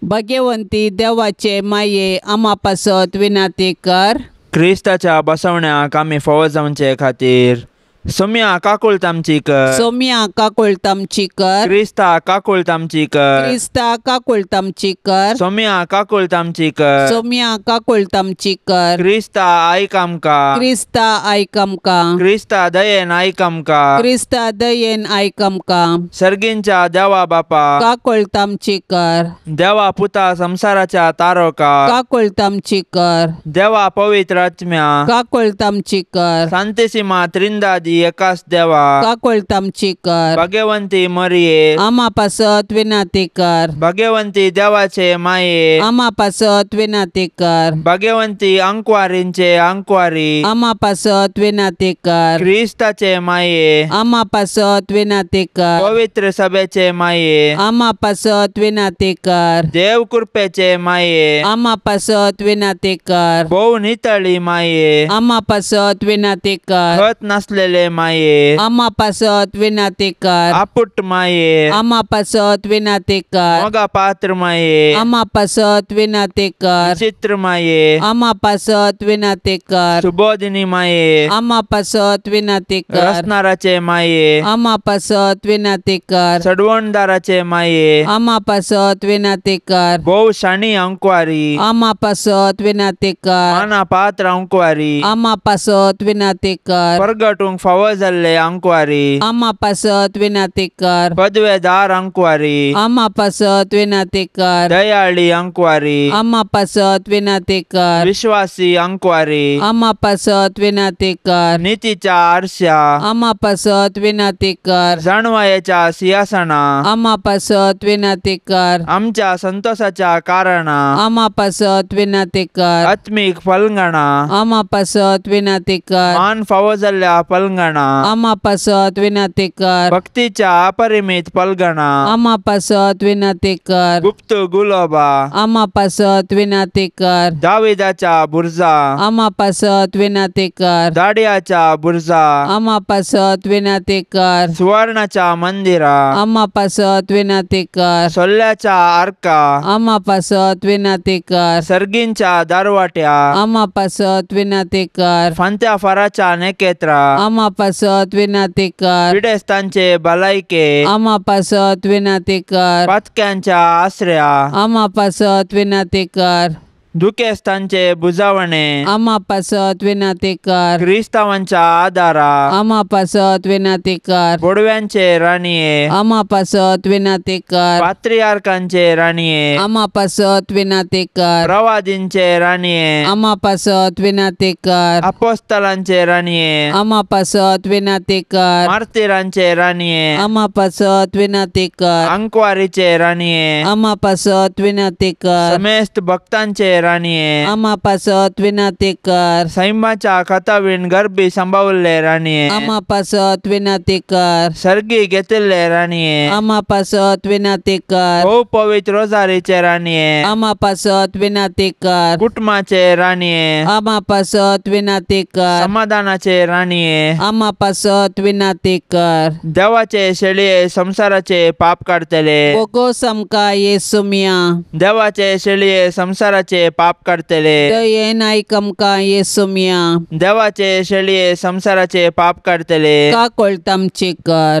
भाग्यवंती देवाचे माये आमा पासत विनाती कर. क्रिस्ताच्या बसवण्याक आमी फावो जावचे खातीर सोम्या काकुळट आमची कर. सोम्या काकुळट आमची कर. क्रिस्ता काकुळट आमची कर. क्रिस्ता काकुळट आमची कर. सोम्या काकुळट आमची कर. सोम्या काकुळट आमची कर. क्रिस्ता आयक आमकां. क्रिस्ता आयक आमकां. क्रिस्ता दयेन आयक आमकां. क्रिस्ता दयेन आयक आमकां. सर्गींच्या देवा बापा काकुळट आमची कर. देवा पुता संसाराच्या तारोका काकुळट आमची कर. देवा पवित्र आत्म्या काकुळट आमची कर. सांतेसिमा त्रिंदादी एकास देवा काकुळट आमची कर. भाग्यवंती मरिये आमा पासत विनाती कर. भाग्यवंती देवाचे माये आमा पासत विनाती कर. भाग्यवंती अंकवारींचे अंकवारी आमा पासत विनाती कर. क्रिस्ताचे माये आमा पासत विनाती कर. पवित्र सभेचे माये आमा पासत विनाती कर. देव कृपेचे माये आमा पासत विनाती कर. भोव नितळी माये आमा पासत विनाती कर. खत नासलेले माये आमा पासत विनाती कर. आपुट माये आमा पासत विनाती कर. मोगा पात्र माये आमा पासत विनाती कर. विचित्र माये आमा पासत विनाती कर. सुबोधिनी माये आमा पासत विनाती कर. रसनाराचे माये आमा पासत विनाती कर. सडवणदाराचे माये आमा पासत विनाती कर. भोव शाणी अंकवारी आमा पासत विनाती कर. माना पात्र अंकवारी आमा पासत विनाती कर. परगटूंक फावो जाल्ले अंकवारी आमा पासत विनाती कर. पदवेदार अंकवारी आमा पासत विनाती कर. दयाळी अंकवारी आमा पासत विनाती कर. विश्वासी अंकवारी आमा पासत विनाती कर. नीतीच्या आरश्या आमा पासत विनाती कर. जाणवायेच्या सिंहासना आमा पासत विनाती कर. आमच्या संतोषाच्या कारणा आमा पासत विनाती कर. आत्मीक फलंगणा आमा पासत विनाती कर. मान फावो जाल्ल्या पलंगणा आमा पासत विनाती कर. भक्तीच्या अपरिमित पलगणा आमा पासत विनाती कर. गुप्त गुलोबा आमा पासत विनाती कर. दाविदाच्या बुर्जा आमा पासत विनाती कर. दाडियाच्या बुर्जा आमा पासत विनाती कर. सुवर्णाच्या मंदिरा आमा पासत विनाती कर. सोल्ल्याच्या आर्का आमा पासत विनाती कर. सर्गींच्या दारवाट्या आमा पासत विनाती कर. फांत्या फाराच्या नेकेत्रा आमा पासत विनाती कर. पिडेस्तांचे भलायके आमा पासत विनाती कर. पातक्यांच्या आसऱ्या आमा पासत विनाती कर. दुखेस्तांचे बुजावणे आमा पासत विनाती कर. क्रिस्तावांच्या आदारा आमा पासत विनाती कर. बोडव्यांचे राणये आमा पासत विनाती कर. पात्रियार्कांचे राणये आमा पासत विनाती कर. प्रवादींचे राणये आमा पासत विनाती कर. अपोस्तलांचे राणये आमा पासत विनाती कर. मार्तिरांचे राणये आमा पासत विनाती कर. अंकवारीचे राणये आमा पासत विनाती कर. समेस्त भक्तांचे राणये आमा पासत विनाती कर. सैमाच्या खतावीण गर्भी सांबावल्ले राणये आमा पासत विनाती कर. सर्गी घेतिल्ले राणये आमा पासत विनाती कर. भोव पवित्र रोजारीचे राणये आमा पासत विनाती कर. कुटुंबाचे राणये आमा पासत विनाती कर. समाधानाचे राणये आमा पासत विनाती कर. देवाचे शेळये संसाराचे पाप काडतले बोगोस आमकां येसुमिया देवाचे शेळये संसाराचे पाप काडतले दयेन आयक आमकां येसुमिया देवाचे शेळये संसाराचे पाप काडतले काकुळट आमची कर.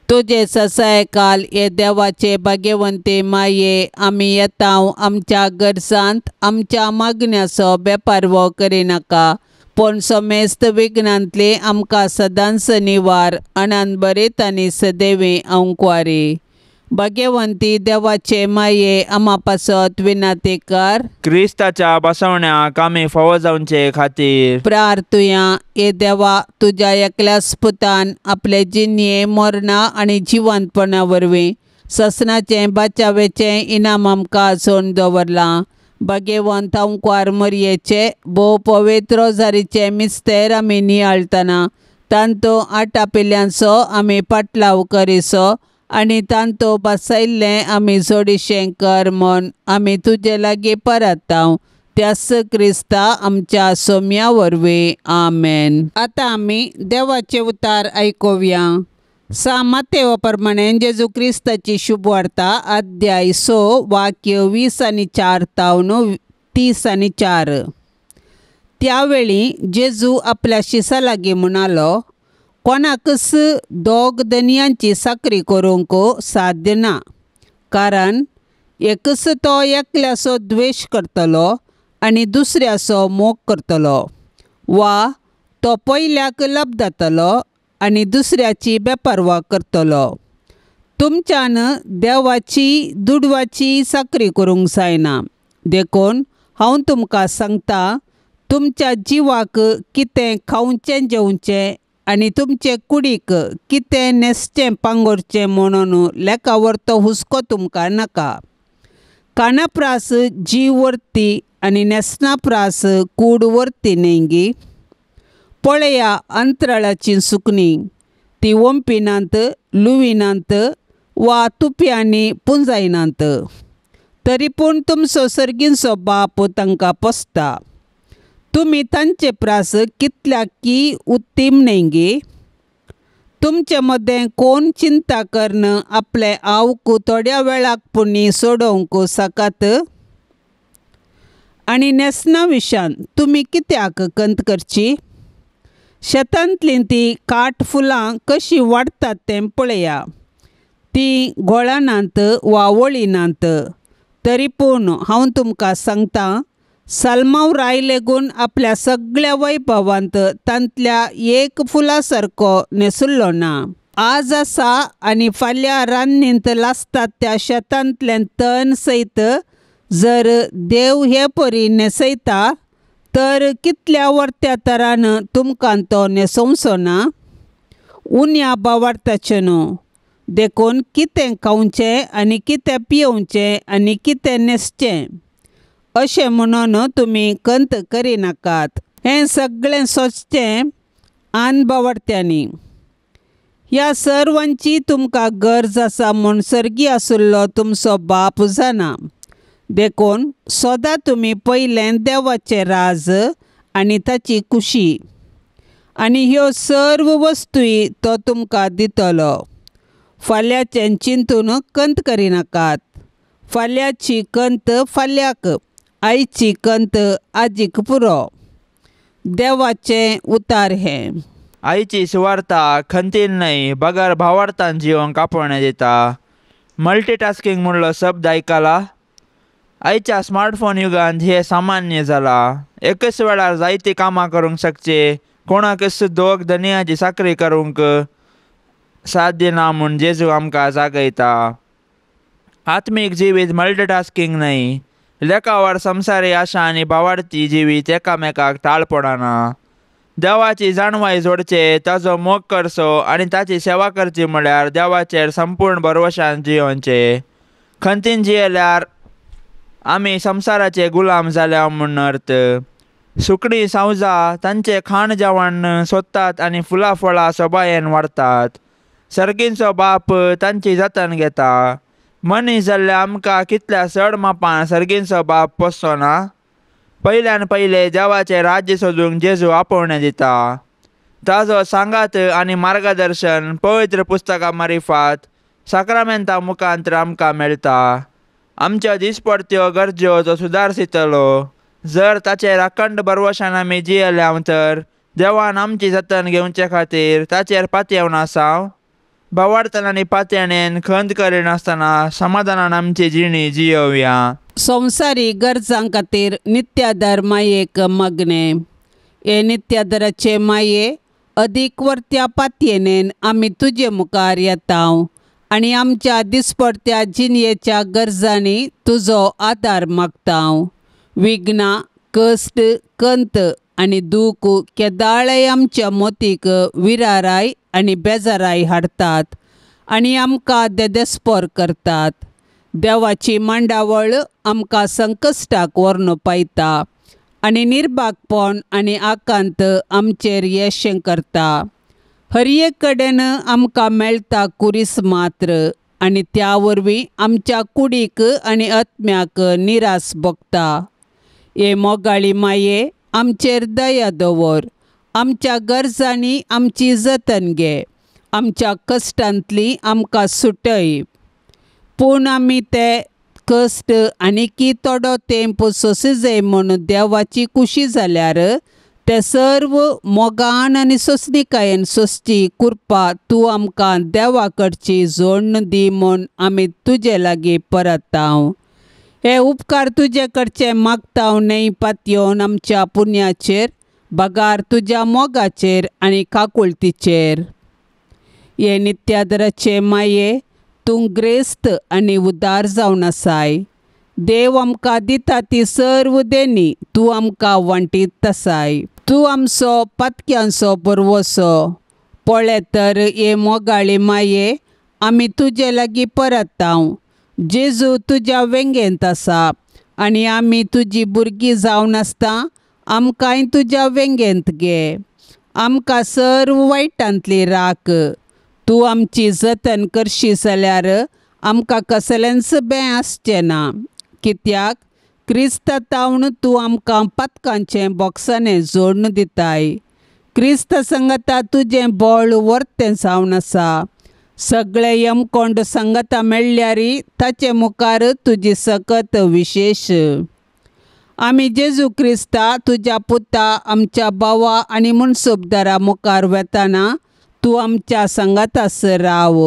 तुजे ससायकाल हे देवाचे भाग्यवंती माये आमी येता आमच्या गरजांत आमच्या मागण्याचो बेपारवो करिनाका पूण समेस्त विघ्नांतली आमकां सदांच निवार अनंत बरेत आनी सदैवी अंकवारी. भगवंती देवाचे माये आमा पासत विनाती कर. क्रिस्ताच्या बसवण्याक आमी फावो जावचे खातीर प्रार्थुया. हे देवा, तुज्या एकल्याच पुतान आपले जिणये मरणा आनी जिवंतपणा वरवीं ससनाचें बाचावेचें इनाम आमकां आसोवन दवरलां. भगवंत अंकुर मरयेचे भोव पवित्र रोजारीचें मिस्तेर आमी नियाळटना तांतो आटापिल्यांचो आमी पाटलाव करिसो आनी तांतो बसयल्लें आमी जोडिशें कर म्हूण आमी तुजे लागीं परताव त्यास क्रिस्ता आमच्या सोम्या वरवीं. आमेन. आतां आमी देवाचे उतार आयकुया. सा मातेवा प्रमाणे जेजू क्रिस्ताची शुभवार्ता अध्याय 6 वाक्य 20 आनी 4 तावन 30 आनी 4. त्यावेळी जेजू आपल्या शिसा लागीं म्हणालो, कोणाकच दोग धनयांची साकरी करूंक साध्य ना, कारण एकच तो एकल्याचो द्वेश करतलो आनी दुसऱ्याचो मोग करतलो, वा तो पयल्याक लबदातलो आनी दुसऱ्याची बेपर्वा करतलो. तुमच्यान देवाची दुडवाची साकरी करूंक जायना. देखून हांव तुमकां सांगता, तुमच्या जिवाक कितें खावचें जेवचें आनी तुमचे कुडीक कितें न्हेसचें पांगुरचें म्हणून लेखावरतो हुस्को तुमकां नाका. कानाप्रास जीव वरती आनी न्हेसणाप्रास कूड वरती न्हय. पळया अंतराळाची सुकणीं, ती ओंपिनात, लुविनात वा तुप्यांनी पुंजायनात, तरी पूण तुमचो सर्गींचो बाप तांकां पोसता. तुमी तांचे प्रास कितल्याकी उत्तीम न्हय. तुमचे मदें कोण चिंता करून आपले आवक थोड्या वेळाक पुणी सोडोवंक सकात? आनी न्हेसणा विशयान तुमी कित्याक कंत करची? शेतांतलीं तीं काट फुलां कशीं वाडटात तें पळया. तीं गोळानात वा वळिनात, तरी पूण हांव तुमकां सांगता, सलमाव राय लेगून आपल्या सगळ्या वैभवांत तांतल्या एक फुला सारको न्हेसुल्लो ना. आज आसा आनी फाल्यां रान्नींत लासतात त्या शेतांतलें तण सयत जर देव हे परी न्हेसयता तर कितल्या वर्त्या तरान तुमकां तो न्हेसोवचो ना? उण्या बावार्थाचें न्हू. देखून कितें खावचें आनी कितें पियोवचें आनी कितें न्हेसचें अशें म्हणून तुमी कंत करिनाकात. हें सगळें सोदचें आन बावार्थ्यांनी. ह्या सर्वांची तुमकां गरज आसा म्हूण सर्गी आशिल्लो तुमचो बाप जाणा. देखून सदां तुमी पयलें देवाचें राज आनी ताची खुशी, आनी ह्यो सर्व वस्तूय तो तुमकां दितलो. फाल्यांचें चिंतून कंत करिनाकात. फाल्यांची कंत फाल्यांक, आयची कंत आजीक पुरो. देवाचें उतार हें. आईची सुवार्ता खंतीन न्हय बगर भावार्थान जिवंक आपोवणें दिता. मल्टीटास्कींग म्हणलो शब्द आयकला? आयच्या स्मार्टफोन युगांत हें सामान्य जालां. एकच वेळार जायतीं कामां करूंक शकचे, कोणाकच दोग धनयाची साकरी करूंक साध्य ना म्हूण जेजू आमकां जागयता. आत्मीक जिवीत मल्टीटास्कींग न्हय. लेखावर संवसारी आशा आनी भावार्थी जिवीत एकामेकाक ताळ पडना. देवाची जाणवाय जोडचे, ताजो मोग करचो आनी ताची सेवा करची म्हळ्यार देवाचेर संपूर्ण भरवशान जियोवचें. खंतीन जियेल्यार आमी संवसाराचे गुलाम जाल्या म्हूण अर्थ. सुकणीं सावजां तांचें खाण जेवण सोदतात आनी फुलां फळां सोबायेन वाडटात. सर्गींचो बाप तांची जतन घेता. मनीस जाल्ल्या आमकां कितल्या चड मापान सर्गींचो बाप पोसचो ना? पयल्यान पयलें देवाचें राज्य सोदूंक जेजू आपोवणें दिता. ताजो सांगात आनी मार्गदर्शन पवित्र पुस्तकां मारिफात साक्रामेंता मुखांत आमकां मेळटा. आमच्यो दिसपडत्यो गरज्यो तो सुदारसितलो. जर ताचेर अखंड भरवशान आमी जियेल्या तर देवान आमची जतन घेवचे खातीर ताचेर पातयेवन आसा. भावार्थान आनी पातयेणेन खंत करिनासतना समाधानान आमची जिणी जियोवया. संवसारी गरजां खातीर नित्याधार मायेक मागणें. हे नित्याधाराचे माये अदीक वर्त्या पातयेनेन आमी तुजे मुखार येता आनी आमच्या दिसपडत्या जिणयेच्या गरजांनी तुजो आदार मागता. विघ्नां, कश्ट, कंत आनी दूख केदाळय आमच्या मोतीक विराराय आनी बेजाराय हाडटात आनी आमकां देदेस्पोर करतात. देवाची मांडावळ आमकां संकश्टाक व्हरून पायता आनी निर्भागपण आनी आकांत आमचेर येशें करता. हर एक कडेन आमकां मेळटा कुरीस मात्र आनी त्या वरवीं आमच्या कुडीक आनी आत्म्याक निरास भोगता. हे मोगाळी माये, आमचेर दया दवर. आमच्या गरजांनी आमची जतन घे. आमच्या कश्टांतली आमकां सुटय. पूण आमी ते कश्ट आनीकी थोडो तेंप सोंसी म्हूण देवाची खुशी जाल्यार ते सर्व मोगान आनी सोंसणीकायेन सोंसची कृपा तूं आमकां देवा कडची जोडण दी म्हूण आमी तुजे लागीं परतां. हे उपकार तुजे कडचे मागता न्हय पातयेवन आमच्या पुण्याचेर, बगार तुज्या मोगाचेर आनी काकुळतीचेर. हे नित्यादराचे माये, तूं ग्रेस्त आनी उदार जावन आसाय. देव आमकां दिता ती सर्व देणी तूं आमकां वांटीत आसाय. तूं आमचो पातक्यांचो बरवसो. पळय तर हे मोगाळी माये, आमी तुजे लागीं परतां. जेजू तुज्या वेंगेंत आसा आनी आमी तुजी भुरगीं जावन आसता आमकांय तुज्या वेंगेंत घे. आमकां सर्व वायटांतली राख. तूं आमची जतन करशी जाल्यार आमकां कसलेंच बें आसचें ना. कित्याक क्रिस्ता तावन तूं आमकां पातकांचें बोक्साणें जोडून दिताय. क्रिस्ता संगता तुजें बळ वर्तें जावन आसा. सगळे यमकोंड संगता मेळ्ळ्यारी ताचे मुखार तुजी सकत विशेश. आमी जेजू क्रिस्ता तुज्या पुता आमच्या भावा आनी मनसोबदारा मुखार वेताना तूं आमच्या संगातास राव.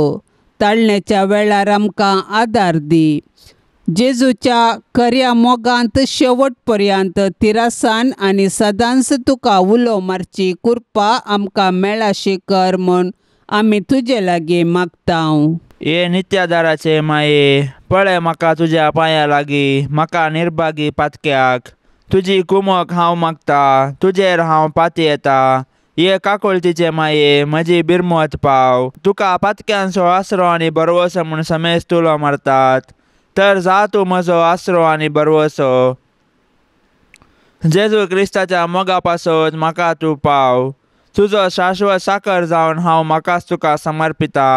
ताळण्याच्या वेळार आमकां आदार दी. जेजूच्या खऱ्या मोगांत शेवट पर्यंत तिरासान आनी सदांच तुका उलो मारची कृपा आमकां मेळाशी कर म्हूण आमी तुजे लागीं मागता. हे नित्यादाराचे माये, पळय म्हाका तुज्या पांया लागीं, म्हाका निर्भागी पातक्याक तुजी कुमक हांव मागता, तुजेर हांव पातयेता. हे काकुळतीचे माये, म्हजी बिरमत पाव. तुका पातक्यांचो आसरो आनी बरवसो म्हूण समेज तुलो मारतात, तर जा तूं म्हजो आसरो आनी बरवसो. जेजू क्रिस्ताच्या मोगा पासत म्हाका तूं पाव. तुजो शाश्वत साकर जावन हांव म्हाकाच तुका समर्पिता.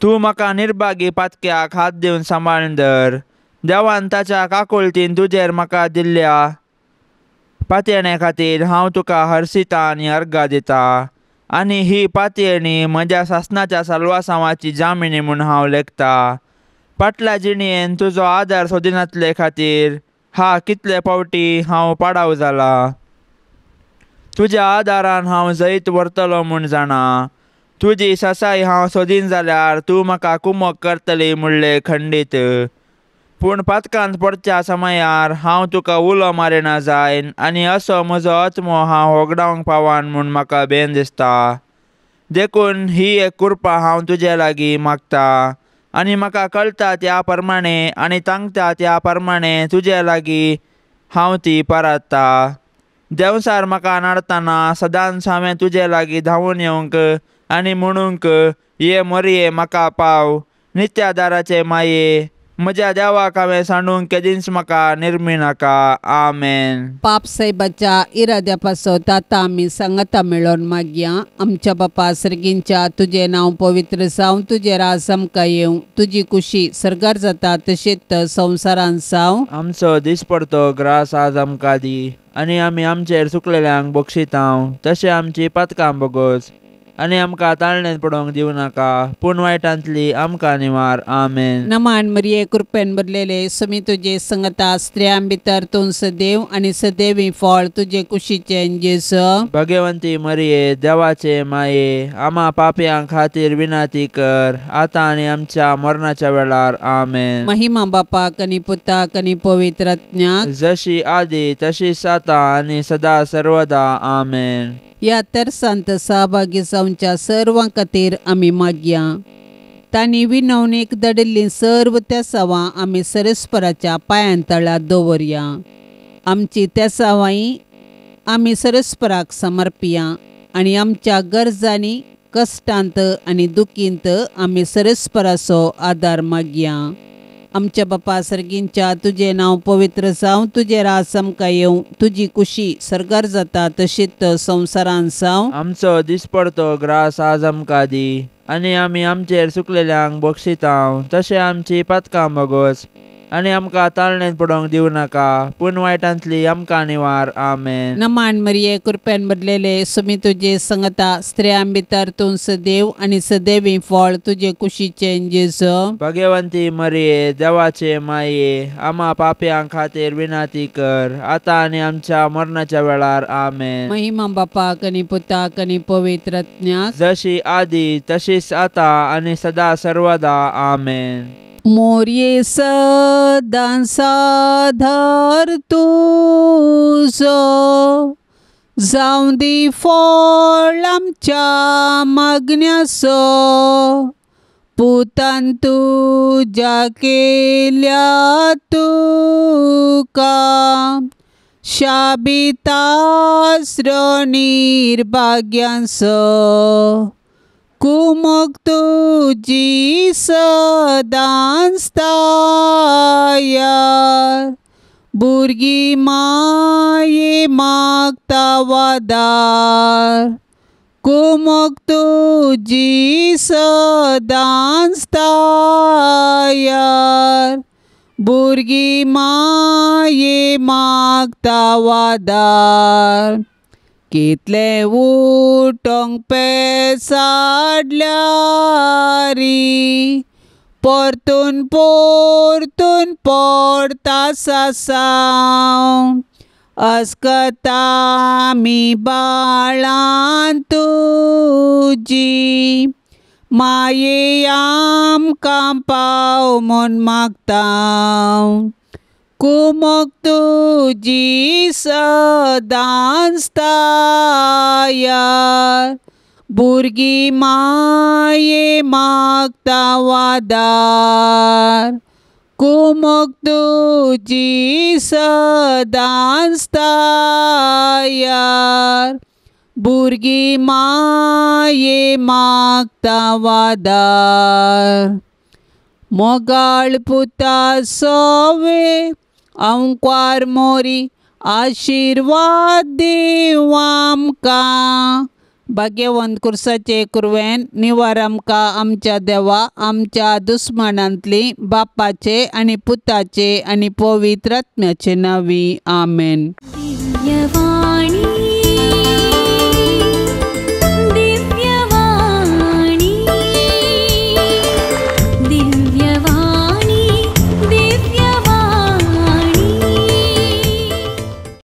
तूं म्हाका निर्भागी पातक्याक हात दिवन सांबाळून धर. देवान ताच्या काकुळतीन तुजेर म्हाका दिल्ल्या पातयेणे खातीर हांव तुका हर्शिता आनी अर्घां दिता. आनी ही पातयेणी म्हज्या सासनाच्या साल्वासांवाची जामिनी म्हूण हांव लेखता. फाटल्या जिणयेन तुजो आदार सोदिनातले खातीर हा कितले फावटी हांव पाडाव जाला. तुज्या आदारान हांव जैत व्हरतलो म्हूण जाणा. तुजी ससाय हांव सोदीन जाल्यार तूं म्हाका कुमक करतली म्हणलें खंडीत. पूण पातकांत पडच्या समयार हांव तुका उलो मारिना जायन आनी असो म्हजो आत्मो हांव होगडावंक पावान म्हूण म्हाका बेन दिसता. देखून ही एक कृपा हांव तुजे लागीं मागता आनी म्हाका कळटा त्या प्रमाणे आनी तांकता त्या प्रमाणे तुजे लागीं हांव ती परतता. देंवसार म्हाका नाडतना सदांच हांवें तुजे लागीं धांवून येवंक आनी म्हणूंक, ये मोरये म्हाका पाव. नित्यादाराचे माये, म्हज्या देवाक हांवें सांडूंक केदींच म्हाका निर्मी नाका. आमेन. पाप साहेबाच्या इराद्या पासत आतां आमी सांगाता मेळोवन मागया. आमच्या बापा सर्गींच्या, तुजें नांव पवित्र जावं, तुजें राज आमकां येवं, तुजी खुशी सर्गार जाता तशीच संवसारांत जावं. आमचो दिसपडतो ग्रास आज आमकां दी आनी आमी आमचेर चुकलेल्यांक बक्षितांव तशें आमची पातकां बोगोस आनी आमकां ताळणेंत पडोवंक दिवं नाका, पूण वायटांतली आमकां निवार. आमेन. नमान मरिये, कृपेन भरलेले, समी तुजे संगता, स्त्रियां भितर तूं सदैव आनी सदैवी फळ तुजे कुशीचें जेजू. भगवंती मरिये, देवाचे माये, आमा पापयां खातीर विनंती कर आतां आनी आमच्या मरणाच्या वेळार. आमेन. महिमा बापाक आनी पुताक आनी पवित्र आत्म्याक, जशी आदी तशीच आतां आनी सदा सर्वदा. आमेन. ह्या तेरसांत सहभागी जावच्या सर्वां खातीर आमी मागया. तांणी विनवणेक दडिल्लीं सर्व तेसावां आमी सरस्पराच्या पांयांतळा दवरया. आमची तेसावांय आमी सरस्पराक समर्पिया आनी आमच्या गरजांनी कश्टांत आनी दुखींत आमी सरस्पराचो आदार मागया. आमच्या बापा सर्गींच्या तुजें नांव पवित्र जावं, तुजें राज आमकां येवं, तुजी कुशी सर्गार जाता तशीच संवसारान जावं. आमचो दिसपडतो ग्रास आज आमकां दी आनी आमी आमचेर चुकलेल्यांक बक्षितांव तशें आमची पातकां भोगोस आनी आमकां ताळणेंत पडोवंक दिवं नाका पूण वायटांतली आमकां निवार. आमेन. नमान मरिये, कृपेन भरलेले, सुमी तुजे संगता, स्त्रियां भितर तूं सदैव आनी सदैवी फळ तुजे कुशीचें जेजू. भगवंती मरिये, देवाचे माये, आमा पापयां खातीर विनंती कर आतां आनी आमच्या मरणाच्या वेळार. आमेन. महिमा बापाक आनी पुताक आनी पवित्र आत्म्याक, जशी आदी तशीच आतां आनी सदा सर्वदा. आमेन. मोरये सदां साधार तुजो, जावं दी फळ आमच्या मागण्याचो, पुतान तुज्या केल्या तुका शाबितास्रो निर्भाग्यांचो, कुमक तुजी सदांच तयार, भुरगीं माये मागता वादार, कुमक तुजी सदांच तयार, भुरगीं माये मागता वादार. कितले उठोंक पेसाडल्यारी परतून परतून पडता सासांव, अस्कता आमी बाळां तुजी, माये आमकां पाव म्हूण मागता. कुमक तुजी सदांच तयार, भुरगीं माये मागता वादार, कुमक तुजी सदांच तयार, भुरगीं माये मागता वादार. मोगाळ पुता सोवे अंकवार मोरी आशिर्वाद दीव आमकां, भाग्यवंत कुर्साचे कुरवेन निवार आमकां आमच्या देवा आमच्या दुस्मानांतली, बापाचे आनी पुताचे आनी पवित्र आत्म्याचे नांवी. आमेन. दिव्यवाणी.